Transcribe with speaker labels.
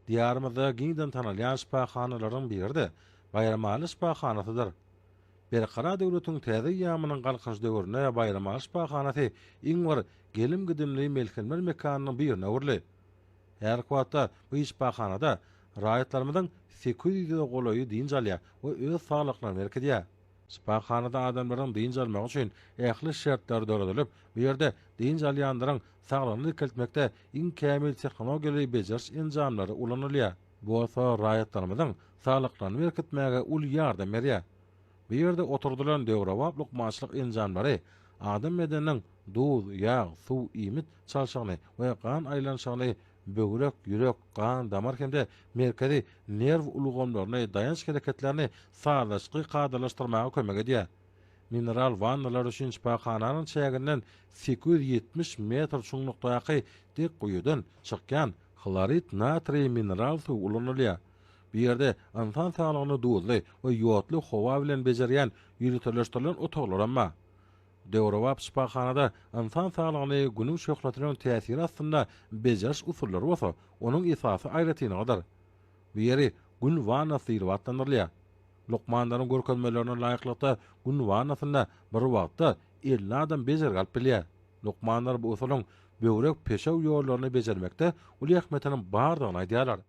Speaker 1: Diýarymyzda giňden tanalýan şypahanalaryň biri-de Baýramaly şypahanasydyr. Berkarar döwletiň täze eýýamynyň Galkynyş döwründe Baýramaly şypahanasy iň bir gelim-gidimli melhemler mekanynyň birine öwrüldi. Häzirki wagtda bu şypahanada raýatlarymyzyň 800 ýüze golaýy dynç alýar we öz saglyklaryny berkidýär. Şypahanada adamlaryň dynç almagy üçin ähli şertler döredilip, bu ýerde dynç alýanlaryň saglygyny dikeltmekde iň kämil tehnologiýaly bejeriş enjamlary ulanylýar. Bu bolsa raýatlarymyzyň saglyklaryny berkitmäge uly ýardam berýär. Bu ýerde oturdylan döwrebap lukmançylyk enjamlary adam bedeniniň duz, ýag, suw, iýmit çalşygyny we gan aýlanyşygyny, böwrek, ýürek, gan, damar hem-de merkezi nerw ulgamlaryny, daýanç hereketlerini sazlaşykly kadalaşdyrmaga kömek edýär. Mineral wannalar üçin şypahananyň çäginden 870 metr çuňlukdaky dik guýudan çykýan hlorid natriý mineral suwy ulanylýar. Bu ýerde ynsan saglygyny duzly we ýodly howa bilen bejerýän ýöriteleşdirilen otaglaram bar. Döwrebap şypahanada ynsan saglygyny Günüň şöhlesiniň täsiri astynda bejeriş usullary bolsa onuň esasy aýratynlygydyr. Bu ýeri Gün wannasy diýlip atlandyrylýar. Lukmanlaryň görkezmelerine laýyklykda Gün wannasynda bir wagtda 50 adam bejergi alyp bilýär. Lukmanlar bu usulyň böwrek-peşew ýollaryny bejermekde uly ähmiýetiniň bardygyny aýdýarlar.